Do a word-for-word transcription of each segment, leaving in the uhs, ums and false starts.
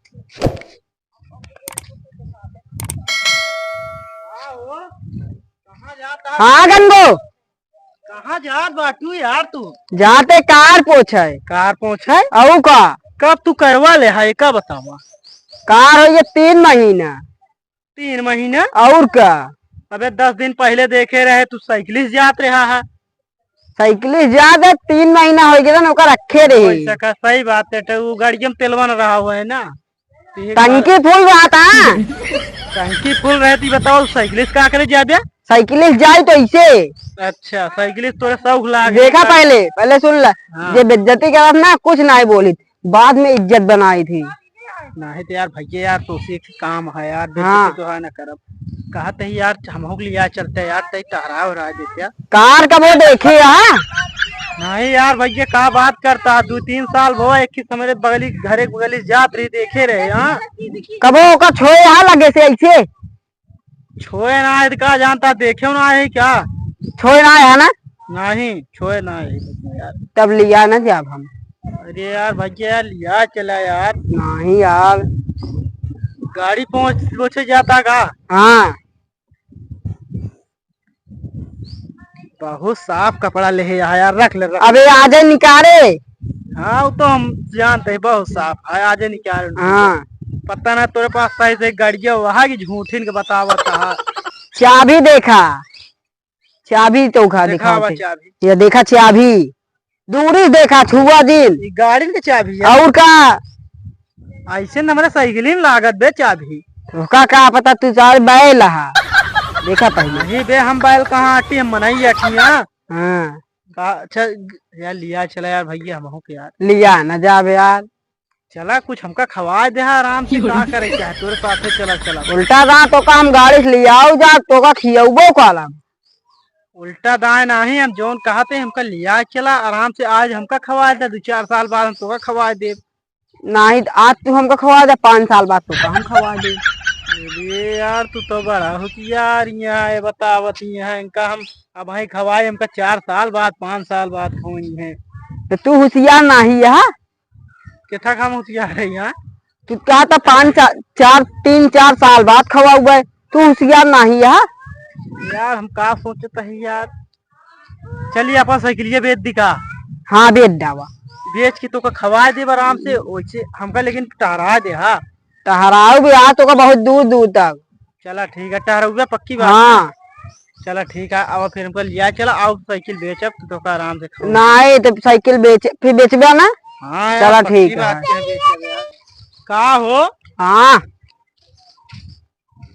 कहाँ जात है? हाँ गंगो। कहाँ जात बाटू यार तू? जाते कार पोछे। कार पोछे? अउ का? कब तू करवा ले है, का बतावा? कार हो ये तीन महीना। तीन महीना? और का? अबे दस दिन पहले देखे रहे तू साइकिल से जात रहा है। साइकिल से जात है, तीन महीना हो गया ना, ओका रखे रहे। पैसा का सही बात है, तो वो गाड़िया में तेलवा न रहा हुआ है ना। टंकी फुल रहत। टंकी फुल रहती, बताओ, साइकिल से का करे जाबे? साइकिल से जाई तो ऐसे। अच्छा, साइकिल से तोरे शौक लाग देखा गया। पहले, पहले सुन ला। हाँ। जे बेइज्जती करत ना, कुछ नाहीं बोलित, बाद में इज्जत बनाई थी। नाहीं तो यार भैया, यार तो उसी के काम है यार, बेइज्जती हाँ। तो है ना करब। कहत ही यार, हमहू के लिया चलते यार, तई टहरा उहरा देते। कार कबो देखे यहाँ? नहीं यार भैया, का बात करता, दो तीन साल भवा एक ही समय बगली, घरे बगली जात रही, देखे रहे। हाँ, कबो ओका छोए यहाँ लगे से ऐसे? छोए ना है तो का जानता, देखे ना है क्या? छोए ना है ना? नहीं, छोए ना है यार। तब लिया ना जाब हम। अरे यार भैया यार, लिया चला यार। नहीं यार। गाड़ी पहुँच, पहुँचे जाता का? हाँ। बहुत साफ कपड़ा ले है यार, रख ले, रख। अबे आजे निकारे। हाँ, वो तो हम जानते हैं, बहुत साफ है, आजे निकारे। हाँ। पता ना तोरे पास सही से गाड़िया वहाँ की झूठिन के बतावत है। चाबी देखा, चाबी तो उठा देखा दिखाओ हुआ थे। चाबी। ये देखा चाबी, दूरी देखा, छुआ दिन। ये गाड़ी के चाबी है। और का? ऐसे न हमारे साइकिल ही लागत बे चाबी। ओका का पता, तू सारे बैल हा। देखा पहले। नहीं बे, हम बैल कहाँ आटी, हम मनई अठिया। हाँ। का, अच्छा, यार लिया चला यार भैया, हम हो के यार। लिया न जाबे यार। चला कुछ हमका खवाए दे आराम से, का करे क्या है, तोरे साथे चला, चला। उल्टा दाएं तोका हम गाड़ी से लियाऊ जा, तोका खियउबो काला। उल्टा दाएं नाही, हम जौन कहते हैं, हमका लिया चला आराम से, आज हमका खवाए दे, दो चार साल बाद हम तोका खवाए देब। नाही, आज तू हमका खवाए दे, पाँच साल बाद तोका हम खवाए देब। अरे यार, तू तो बड़ा होशियार यहाँ है, बतावत यहाँ, इनका हम अब भाई खवाए, हमका चार साल बाद, पाँच साल बाद खवाई है। तो तू होशियार नाही है? केथा काम होशियार है यहाँ? तू का तो पाँच सा-, चार, तीन चार साल बाद खवाउबे, तू होशियार नाही है। यार, हम का सोचत ही यार, चलिए अपन साइकिलिया बेच दी का? हाँ, बेच डावा। बेच के तोका खवाए देब आराम से, वैसे हमका लेकिन टहराए दे, हाँ। टहराउबे, आ तोका बहुत दूर दूर तक। चला ठीक है, टहराउबे, पक्की बात हाँ। है। चला ठीक है, अब फिर हमको लिया चला, आओ साइकिल बेचब तो तोका आराम से खाओ। नाही तो साइकिल बेच, फिर बेचबे ना? हाँ यार, चला पक्की ठीक बात है। है, बेचब यार। का हो? हाँ।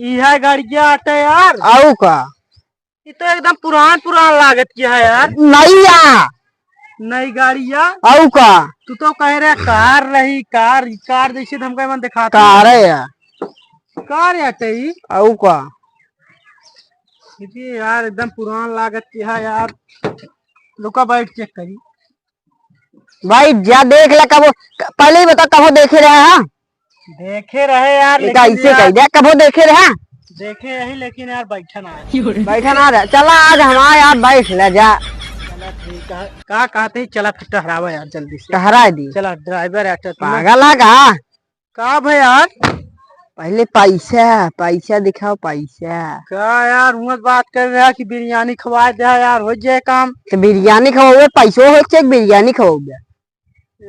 इहे गाड़िया आटे यार। आऊ का? ये तो एकदम पुरान पुरान लागत की है यार। नैया। नई गाड़िया। आऊ का? तू तो कह रहे कार रही, कार, कार जैसे तो हमका मन दिखाता कार है। है यार। कार या तई? आऊ का? ये यार एकदम पुरान लागत की है यार। रुका, बैठ चेक करी। भाई जा देख ले, कबो, पहले ही बता, कबो देखे रहे हैं? देखे रहे यार, एक लेकिन ऐसे यार कह दे, कबो देखे रहे हैं? देखे यही, लेकिन यार बैठा ना है। बैठा ना रहे, चला आज हमारे यार बैठ ले जा। चला ठीक है, का कहते ही चला फिर टहरावा यार जल्दी से। टहरा दी। चला ड्राइवर है तो तुम्हें पागल है का? का भाई यार? पहले पैसा, पैसा दिखाओ, पैसा। का यार, उहाँ बात कर रहा कि बिरयानी खवाए दे यार, हो जाए काम। तो बिरयानी खवाओगे, पैसो हो, चेक बिरयानी खवाओगे।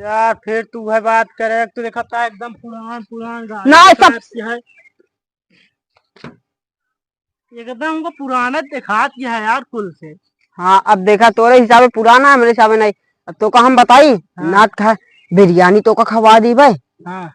यार, फिर तू वह बात करे, तू देखा था एकदम पुरान, पुरान गाड़ी ना, सब टाइप की है। एकदम को पुराना देखात ही है यार, कुल से। हाँ, अब देखा, तोरे हिसाबे पुराना है, मेरे हिसाबे नहीं। अब तोका हम बताई, हाँ। नाथ खा, बिरयानी तोका खवा दी भाई। हाँ।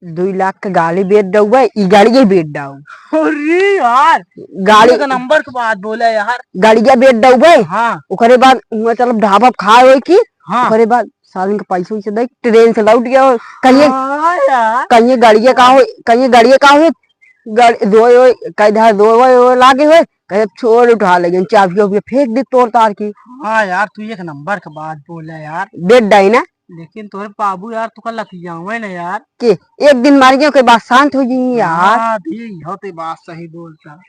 दुई लाख के गाड़ी बेच दऊ भाई, ई गाड़ी के बेच दऊ। अरे यार, गाड़ी का नंबर के बात बोला यार। गाड़िया बेच दऊ भाई। हाँ। ओकरे बाद उहाँ चलब ढाबा पे खाए होई की, हाँ। ओकरे बाद सालन के पैसा वैसा दे, ट्रेन से लौट गया हो। कहिए, हाँ यार। कहिए गाड़िया का हो, कहिए गाड़िया का हो, गाड़ी रोए, रोए, कह दे रोए, रोए, रोए लागे हो, कहे छोड़ उठा ले, चाबिया उबिया फेंक दे तोड़ तार की। हाँ यार, तू एक नंबर के बात बोले यार। बेड डाई ना। लेकिन तोरे बाबू यार, तू का लतियावे ना यार। के एक दिन मार गया, ओकरे बाद शांत हो जाई यार। हाँ, भी हो ते बात सही बोलता।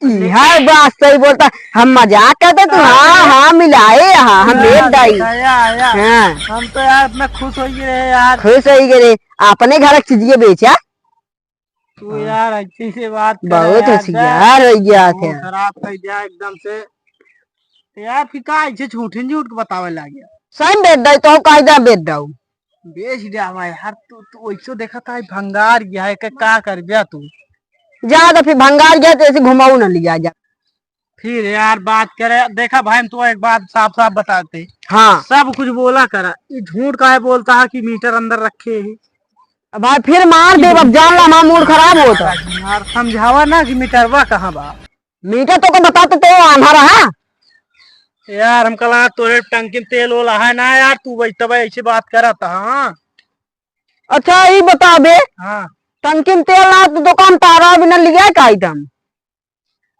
यह बात सही बोलता, हम मजाक करते तू, हाँ, हाँ, हाँ, मिलाए, हाँ, हम हाँ, भेज दाई। आया, आया। हाँ। हम तो यार इतना खुश हो गए रहे यार। खुश हो गए रे, अपने घर की चीजिए बेचा। तू हाँ। यार अच्छी से बात करे बहुत यार, होशियार हो गया मूड थे। खराब कर दिया एकदम से। तो यार फिर का ऐसे झूठे झूठ के बतावे लग गया? सही में बेच दाई तो कायदा बेच दाऊ। बेच दे भाई यार, तू, तू वैसे देखा था भंगार गया है, का, का कर गया तू? जा तो फिर भंगार गया तो ऐसे घुमाऊ ना लिया जा। फिर यार बात करे, देखा भाई, हम तो एक बात साफ साफ बताते। हाँ। सब कुछ बोला करा, ये झूठ काहे बोलता है कि मीटर अंदर रखे हैं? अब भाई फिर मार दे, अब जान ला, हमारा मूड खराब होता। यार समझावा ना कि मीटरवा कहाँ बा? मीटर तो को बताते तो आंधा रहा। यार हमका लगा तोरे टंकी में तेल ओल है ना यार, तू वही तब ऐसे बात करत, हाँ। अच्छा ये बता बे, हाँ। टंकी में तेल ना तो दुकान तारा बिना लिया का आइटम?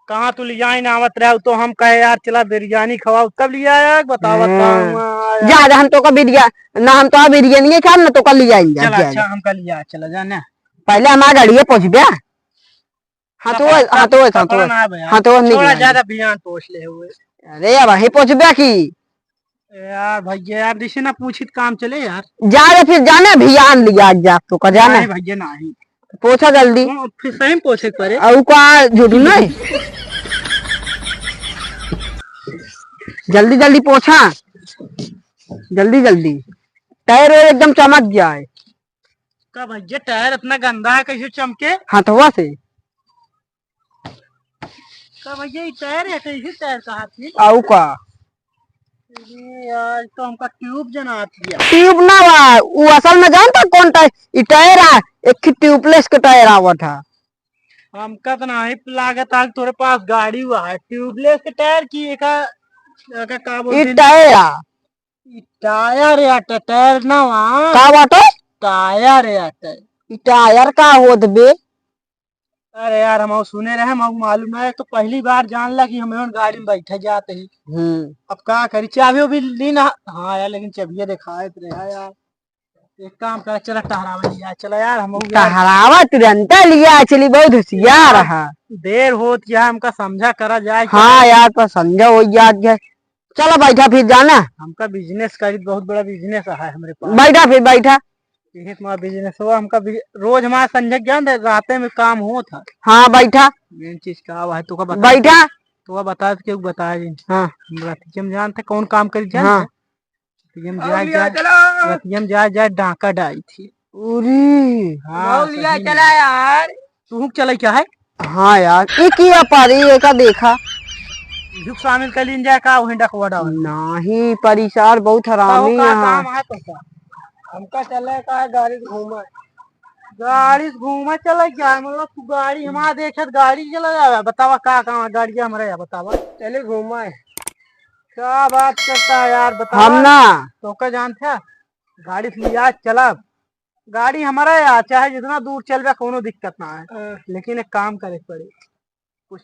कहाँ तू लिया ही ना आवत रहा, तो हम कहे यार चला बिरयानी खवाओ, तब लिया आया, बतावत हाँ। हूँ, हाँ, यार। जा, जा, हम तो का बिरया-, ना हम तो बिरयानी खाब, ना तो का लिया आइल जा, चला, जा, अच्छा, जा। हमका लिया, चला, जा ना। पहले हमारा गाड़िया पहुँचबे। हाँ, तो कपड़ा, वो, हाँ, तो वो, हाँ, तो कपड़ा वो। ना है भैया। हाँ, तो वो निकल छोड़ा, आएंगे। ज्यादा बयान पोछ ले हुए। अरे, अब वहीं पहुँचबे की। यार, भैया, यार, जैसे ना पूछित काम चले, यार। जा रे, फिर जाने, बयान लिया जा, तो का जाने। नहीं, भैया, नहीं। पोछा जल्दी। हाँ, फिर सही में पोछे के पड़े। अउ का झूठू नहीं? जल्दी, जल्दी पोछा। जल्दी, जल्दी। टायर वायर एकदम चमक जाए। का भैया, टायर इतना गंदा है, कैसे चमके? हथवा से। का भैया, ये टायर है, कैसे टायर का हाथ में? आऊ का? अरे यार, तो हमका ट्यूब जनात गया। ट्यूब ना बा, वो असल में जानता कौन टायर? ये टायर आ, एक ही ट्यूबलेस के टायर आवत है। हमका तो नहीं लागत आज तोरे पास गाड़ी हुआ है, ट्यूबलेस के टायर की एका, एका का बोलते ये हैं? टायर आ। ई टायर या ट-, टायर ना वा। का बाटे? टायर या टायर। ई टायर का होत बे? अरे यार, हम सुने रहे, हमको मालूम ना है, तो पहली बार जान ला कि हम गाड़ी में बैठे जाते ही। हम्म। अब का करी, चाबी भी ली ना। हाँ यार, लेकिन चाबिया दिखाए तो रहा यार। एक काम कर, चला टहरावा लिया, चला यार, हम यार टहरावा तुरंत लिया, चली बहुत होशियार यार, रहा। देर होत या, हमका समझा करा जाए, हाँ चला। यार, तो समझा हो जात है। चला बैठा फिर जाना। हमका बिजनेस करी, बहुत बड़ा बिजनेस है हमरे पास। बैठा फिर, बैठा। यही तुम्हारा बिजनेस हुआ, हमका बिज-, रोज हमारा संझा ज्ञान दे, राते में काम होत है। हाँ, बैठा। मेन चीज का हुआ है, तोका बता बैठा। तोका बता के बताया जी। हाँ। हम रतिया में जानते कौन काम करी जानते? हाँ। रतिया में जाए, जाए, चला। रतिया में जाए, जाए डाका डाई थी। उरी। हाँ, सही में। चला यार। तू चले क्या है? हाँ यार, ई किया पारी, एका देखा। झुक शामिल कर लीन जाए का, वहीं डकवा डाल। नहीं, परिसार बहुत हरामी का है। काम है तो का? हमका चले का है गाड़ी से घूमे। गाड़ी से घूमे चले क्या है? मतलब तू गाड़ी हमारा देखे तो गाड़ी चला जावे। बतावा का काम है गाड़ी हमारे यहाँ, बतावा। चले घूमे। क्या बात करता है यार, बतावा। हम ना। तो का जानते हैं? गाड़ी से लिया चला। गाड़ी हमारा यार, चाहे जितना दूर चलबे, कोनो दिक्कत ना है। हाँ। लेकिन एक काम करे के पड़े, कुछ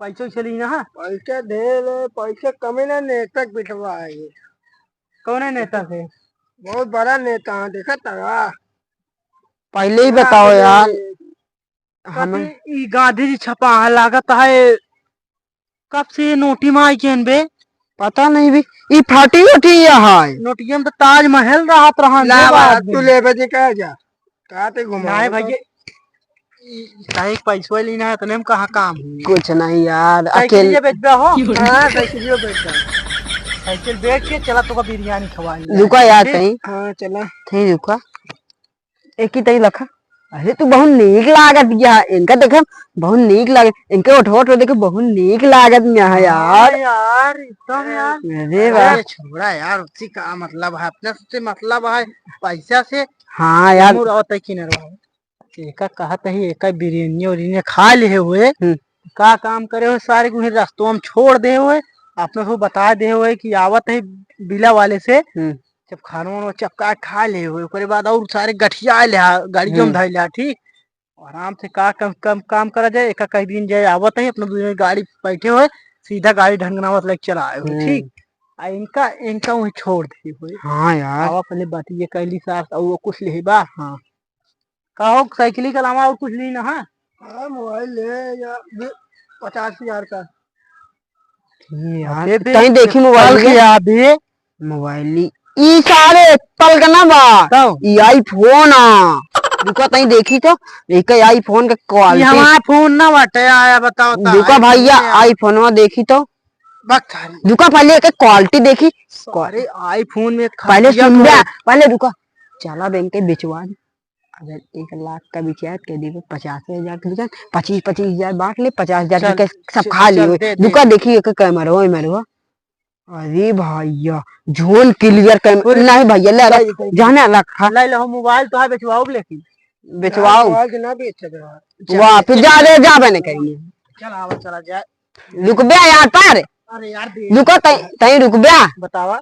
पैसो उसे ली ना, हाँ? पैसे ढेर है, पैसे कमे ना, नेता के बिठवा है ये। कौन है नेता से? बहुत बड़ा नेता है, देखा तारा? पहले ही हाँ, बताओ तो यार। ये कथी हमें ई गांधी जी छपा है, लागत है कब से ये नोटी में आई केन बे? पता नहीं भी, ई फाटी उठी या है। नोटिया में तो ताजमहल रहत रहा ला बे बा, बाद तू में। लेबे जी कह जा। कहाँ ते घुमा नहीं भैया, ई काहे के पैसवा लेना है, इतने में कहाँ काम हुई? कुछ नहीं यार, साइकिल अकेल- ये बेचबे हो? हाँ, साइकिल ये बेचबे। साइकिल बेच के चला, तोका बिरयानी खवाई। रुका यार, ठीक? कहीं। हाँ, चला। ठीक, रुका। एक ही तई लखा। अरे तू बहुत नीक लागत गया, इनका देखे बहुत नीक लागत, इनके ओठवा ओठवा देखे बहुत नीक लागत गया है हाँ यार। यार, एकदम यार। अरे वाह। अरे छोड़ा यार, उससे का मतलब है, अपने से मतलब है पैसा से। हाँ यार। मुर और तय किनर भाई। एका कहत ही, एका बिरयानी उरियानी खा ले हुए। हम्म। का काम करे हो सारे को रस्तों में छोड़ दे हुए, अपने को बता दे हुए कि आवत है बिला वाले से। हम्म। जब खाना वाना चपका के खा ले हुए, ओकरे बाद और सारे गठिया ले हा, गाड़ी जो हम हम्म। धइले हा, ठीक? आराम से का कम, कम काम करा जाए, एका कई दिन जाए आवत है, अपना दूसरे गाड़ी पे बैठे हुए, सीधा गाड़ी ढंगनावत लेके चला आए हुए, हम्म। ठीक? आ इनका, इनका वहीं छोड़ दे हुए। हाँ यार। आवा पहले बात ये कैली सास, और वो कुछ ले बा, हाँ। का हो, साइकिल के अलावा और कुछ ली ना, हाँ? हाँ, मोबाइल ले या बे-, पचास हजार का। ये यार, अबे, कहीं देखी मोबाइल कल में? के याद है। मोबाइल ली। ई सारे एप्पल का ना बा। तब? ई iPhone आ। रुका तहीं देखी तो, एक iPhone के ये quality। हमारा फोन ना बाटे, आया बताओ ता, रुका iPhone भैया, में आ। iPhone में देखी तो। बक थारी। रुका पहले एक quality देखी। अरे iPhone में पहले खटिया सुन ले, बहुत। पहले रुका। चला बैंक के बिचवा दे। अगर एक लाख का बिचात के देबे, पचास हजार के बिचात, पच्चीस, पच्चीस हजार बांट ले, पचास हजार चल, के सब चल, खा चल, लियो। दे, दे। दुका देखी एक कैमरा, ओए मरवा। अरे भैया, जोन clear कैम-, अरे, नहीं भैया, ले रख, सही, सही। जाने रखा। ले लो, मोबाइल तो है, बेचवाओ लेकिन। बेचवाओ। मोबाइल के ना बेचे दे। वाह, फिर जा रे, जा बने कहीं। चल, आवा, चला जाए। रुकबे यार पर। अरे यार, दे। रुको, तई, तई रुकबे। बतावा।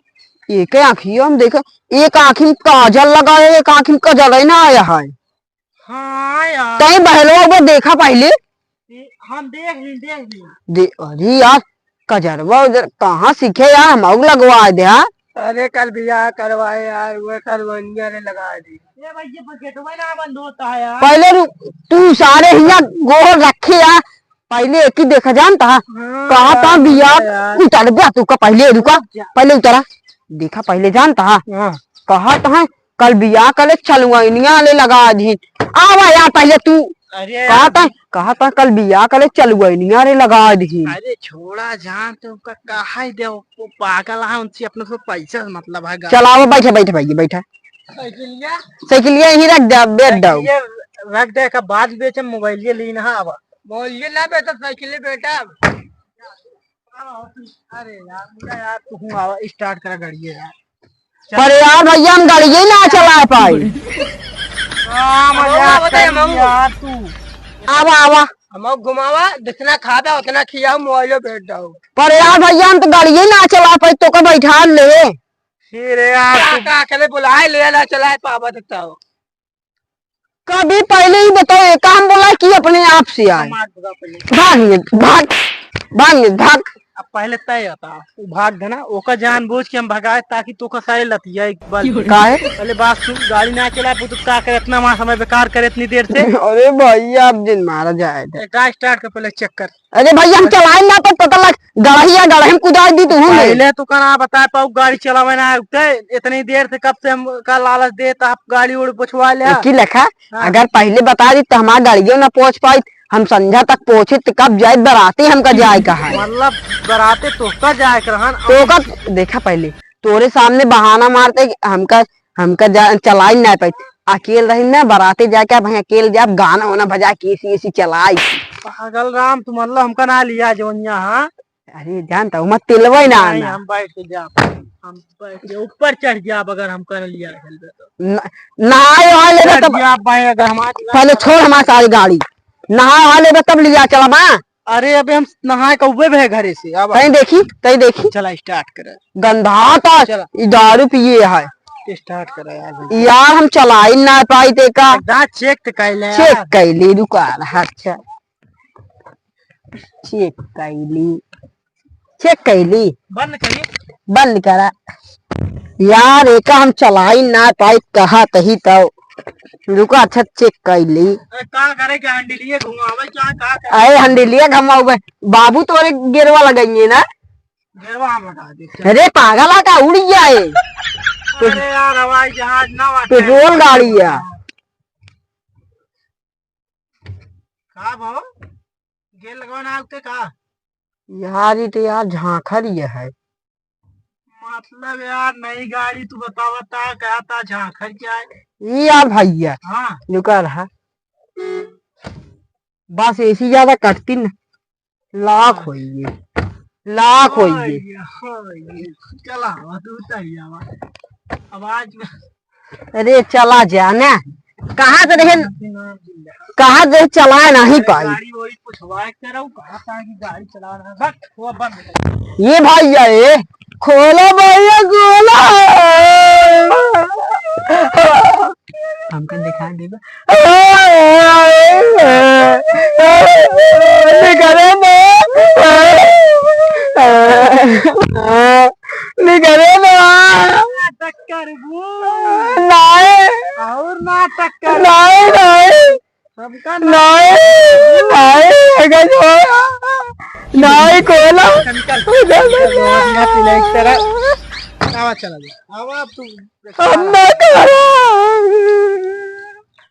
एक आँखियों में देखो, एक आँखी में काजल लगा है, एक आँखी में काजल ही ना आया है। हाँ यार। तई बहलवा वो देखा पहले। ये हम देख ली, देख ली। दे, अरे यार, कजरवा उधर कहाँ सीखे यार, हम अउ लगवा दे यार। अरे कल बियाह करवाए यार, वो करवनिया ने लगा दी। ए भाई, ये गेटवा ना बंद होता है यार। पहले रु-, तू सारे हिया गोर रखे यार, पहले एक ही देखा जानता है। हाँ, कहा था यार, बियाह यार। उतर गया तू का, पहले रुका, जा। पहले उतरा, देखा पहले जानता है। हाँ। कहा था कल बियाह कले चलुआइनिया ले लगा दी। आवा यार पहले तू। अरे कहा यार। था, कहा था कल बियाह कले चलुआइनिया रे लगा दी। अरे छोड़ा जान, तुमका कहा ही दे, वो पागल है, उनसे अपने को पैसा से मतलब है। चलाओ, बैठे, बैठे भैया, बैठे। साइकिलिया? साइकिलिया यहीं रख दे, बैठ जाओ। साइकिलिया रख दे, का बाद बेचे मोबाइल ये ली ना आवा। मोबाइल ये ना बेचो, साइकिल बेटा। अरे यार, मुझे यार, तू हूँ आवा, start करा गाड़ी यार। पर यार भैया, हम गाड़ी ही ना चला पाए। हाँ, मजाक कर यार तू। आवा, आवा। हम घुमावा, जितना खाबे उतना खियाओ, मोबाइलो भेज दो। पर यार भैया, हम तो गाड़ी ही ना चला पाए, तो का बैठा ले। फिर यार का, तू का करे, बुलाए ले ना चलाए पावा देता हो। कभी पहले ही बताओ, ये काम बोला कि अपने आप से आए? हम आग भगा पहले। भाग ये, भाग, भाग ये, भाग। अब पहले तय होता, वो भाग देना, ओका जानबूझ के हम भगाए ताकि तोका सारे लतिया एक बार। काहे? पहले बात सुन, गाड़ी ना चला, वो तो का करे, इतना वहाँ समय बेकार करे इतनी देर से। अरे भैया, आप जिन मारा जाए थे। एक start कर पहले, check कर। अरे भैया, हम चलाए ना, पर पता लग, गड़हिया, गड़हे में कुदाई दी तू, हूँ। पहले तो का ना बताए पाऊ, गाड़ी चलावे ना आते, इतनी देर से कब से हम का लालच देता, आप गाड़ी उड़ पुछवा ले। एकी लेखा, हाँ। अगर पहले बता दी तो हमार गाड़ियों ना पहुँच पाई, हम संझा तक पहुँची तो कब जाए बराती, हमका जाए का है। मतलब बराती तोका जाए के रहन। तो का, देखा पहले, तोरे सामने बहाना मारते कि हमका हमका जा, चलाई ना पाई। अकेल रही ना, बराते जाके अब अकेल जाब, गाना वाना बजा के AC, AC चलाई। पागल राम, तू मतलब हमका ना लिया जवनिया, हाँ? अरे जानता हूँ, मत तिलवाई ना नहीं, आना। हम बैठ के जाब, हम बैठ के ऊपर चढ़ जाब अगर हमका ना लिया चलबे तो। न-, नहाए वहाए लेबे चढ़ तब, जाब भाई, अगर हमार पहले छोड़ हमार सारी गाड़ी, नहाए वहाए लेबे तब लिया चलब, हाँ? अरे अबे हम नहाए के उबे भे घरे से, अब तई देखी, तई देखी। चला start कर। गंधाता, चला। ई दारू पिए है। Start कर यार। यार हम चलाई ना पाई ते का। दा check तो कर ले check यार। कर ली, रुका रहा, अच्छा। Check कर ली। Check कर ली। बंद करी। बंद करा। यार, एका हम चलाई ना पाई, कहा तही तो। रुका, अच्छा, check कर ली। अरे, का करे के handle ये घुमावे, क्या, का करे? अरे, handle ये घुमावे। बाबू तोरे गेरवा लगाइए ना। गेरवा हम हटा दे। अरे, पागल है का? उड़ गया है। अरे यार, हवाई जहाज ना बाटे। Petrol गाड़ी है। का भाव? गेर लगवाना है का? यार, ये तो यार झांखर ये है। मतलब यार, नई गाड़ी तू बतावा ता, कहा ता झांखर क्या है? ये यार भैया, हाँ। रुका रहा। बस AC ज्यादा कटती न, lock हाँ। होइए, lock हाँ, होइए। ये, हाँ, ये। चला, तू उतर जावा। आवाज में अरे चला जा ना, कहाँ से रहे, कहाँ से चला नहीं पाई। गाड़ी वही कुछ वाइट करो, कहाँ से आगे गाड़ी चला रहा है, बस वो बंद कर। ये भैया, ये खोलो भैया, खोलो। हमका दिखा देबा। निकले ना। निकले ना। नाटक करबू। नाय। और नाटक कर। नाय, नाय। हमका नाय, नाय, अगर जो नहीं खोला। निकल, निकल, निकल, निकल, निकल, निकल, निकल, आवा, चला जा। आवा, अब तू हम ना खोला।